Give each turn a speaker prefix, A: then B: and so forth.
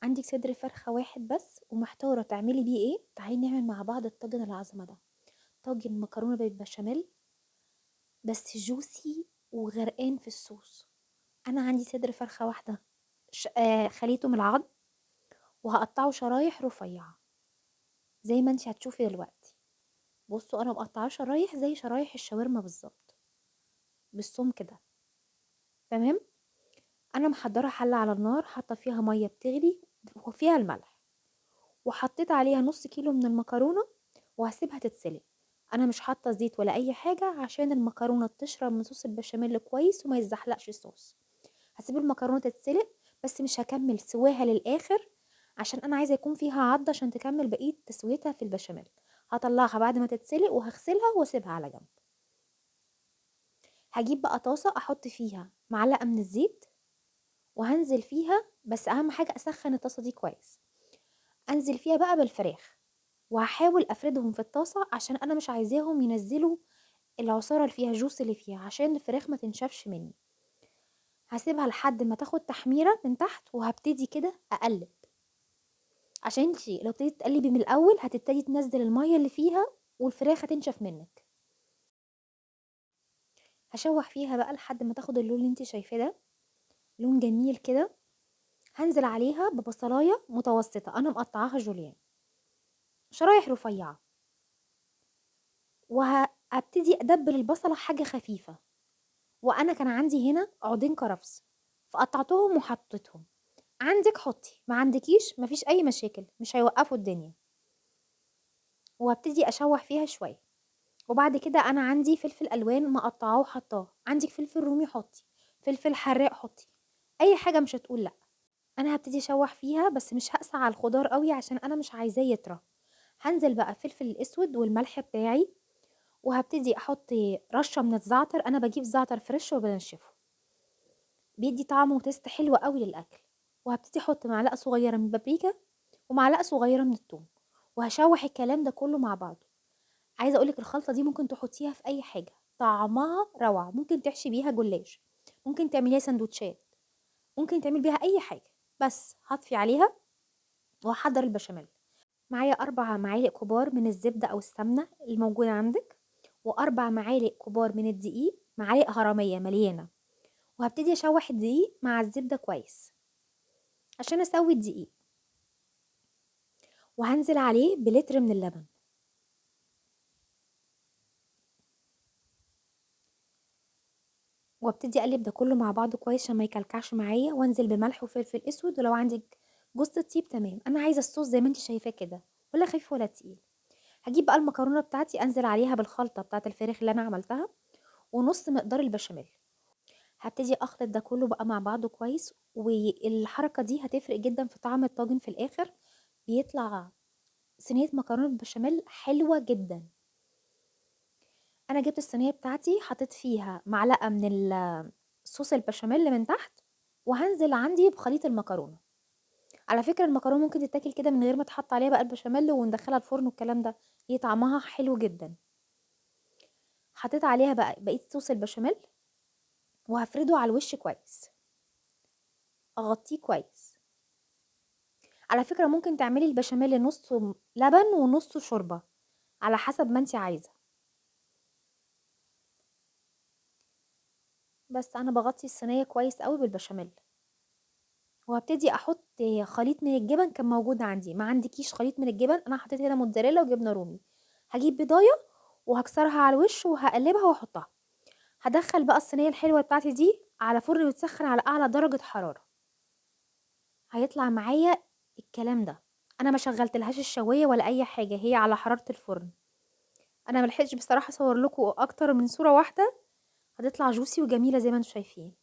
A: عندِك صدر فرخة واحد بس ومحتارة تعملي بيه إيه؟ تعالي نعمل مع بعض الطاجن العظمة ده، طاجن مكرونة بالبشاميل بس juicy وغرقان في الصوص. أنا عندي صدر فرخة واحدة ش خليته من العضم وهاقطعه شرايح رفيعة زي ما أنتِ هتشوفي دلوقتي. بصوا أنا مقطعاه شرايح زي شرايح الشاورما بالضبط، بالسمك ده، تمام؟ أنا محضرة حلة على النار حاطة فيها مية بتغلي وفيها الملح، وحطيت عليها نص كيلو من المكرونة وهسيبها تتسلق. أنا مش حاطة زيت ولا أي حاجة عشان المكرونة تشرب من صوص البشاميل كويس وما يتزحلقش الصوص. هسيب المكرونة تتسلق بس مش هكمل سواها للآخر عشان أنا عايزة يكون فيها عضة عشان تكمل بقية تسويتها في البشاميل. هطلعها بعد ما تتسلق وهغسلها واسيبها على جنب. هجيب بقى طاسة أحط فيها معلقة من الزيت وهنزل فيها، بس أهم حاجة أسخن الطاسة دي كويس. أنزل فيها بقى بالفراخ وهحاول أفردهم في الطاسة عشان أنا مش عايزاهم ينزلوا العصارة اللي فيها الجوس اللي فيها عشان الفراخ ما تنشفش مني. هسيبها لحد ما تاخد تحميرة من تحت وهبتدي كده أقلب، عشان انتي لو ابتديتي تقلبي من الأول هتبتدي تنزل المية اللي فيها والفراخ هتنشف منك. هشوح فيها بقى لحد ما تاخد اللون اللي انتي شايفاه ده، لون جميل كده. هنزل عليها ببصلاية متوسطة أنا مقطعاها جوليان شرايح رفيعة، وهبتدي أدبل البصلة حاجة خفيفة. وأنا كان عندي هنا عودين كرفس فقطعتهم وحطيتهم. عندك حطي، ما عندكيش مفيش أي مشاكل، مش هيوقفوا الدنيا. وهبتدي أشوح فيها شوية. وبعد كده أنا عندي فلفل ألوان مقطعاه وحطاه، عندك فلفل رومي حطي، فلفل حراق حطي، أي حاجة مش هتقول لأ. أنا هبتدي أشوح فيها بس مش هقسى على الخضار قوي عشان أنا مش عايزاه يطرى. هنزل بقى فلفل الأسود والملح بتاعي، وهبتدي أحط رشة من الزعتر. أنا بجيب زعتر fresh وبنشفه، بيدي طعم و taste حلو قوي للأكل. وهبتدي أحط معلقة صغيرة من البابريكا ومعلقة صغيرة من الثوم، وهشوح الكلام ده كله مع بعضه. عايزة أقولك الخلطة دي ممكن تحطيها في أي حاجة، طعمها روعة. ممكن تحشي بيها جلاش، ممكن تعمليها سندوتشات، ممكن تعمل بيها أي حاجة. بس هطفي عليها وهحضر البشاميل. معايا 4 معالق كبار من الزبدة أو السمنة الموجودة عندك، و4 معالق كبار من الدقيق، معالق هرمية مليانة. وهبتدي أشوح الدقيق مع الزبدة كويس عشان أسوي الدقيق، وهنزل عليه بلتر من اللبن. وابتدي اقلب ده كله مع بعضه كويس عشان ما يكلكعش معايا، وانزل بملح وفلفل اسود، ولو عندك جوز الطيب تمام. انا عايزه الصوص زي ما انت شايفاه كده، ولا خفيف ولا تقيل. هجيب بقى المكرونه بتاعتي انزل عليها بالخلطه بتاعت الفراخ اللي انا عملتها ونص مقدار البشاميل. هبتدي اخلط ده كله بقى مع بعضه كويس، والحركه دي هتفرق جدا في طعم الطاجن في الاخر، بيطلع صينيه مكرونه بالبشاميل حلوه جدا. انا جبت الصينيه بتاعتي حطيت فيها معلقه من صوص البشاميل من تحت، وهنزل عندي بخليط المكرونه. على فكره المكرونه ممكن تتاكل كده من غير ما تحط عليها بقى البشاميل وندخلها الفرن والكلام ده، هي طعمها حلو جدا. حطيت عليها بقى بقيه صوص البشاميل وهفرده على الوش كويس، اغطيه كويس. على فكره ممكن تعملي البشاميل نصه لبن ونصه شوربه على حسب ما انت عايزه، بس انا بغطي الصينيه كويس قوي بالبشاميل. وهبتدي احط خليط من الجبن كان موجود عندي، ما عندكيش خليط من الجبن انا حطيت هنا موتزاريلا وجبنه رومي. هجيب بيضايه وهكسرها على الوش وهقلبها واحطها. هدخل بقى الصينيه الحلوه بتاعتي دي على فرن متسخن على اعلى درجه حراره. هيطلع معايا الكلام ده. انا ما شغلتلهاش الشوايه ولا اي حاجه، هي على حراره الفرن. انا ملحقتش بصراحه اصور لكم اكتر من صوره واحده، هتطلع جوسي وجميله زي ما انتم شايفين.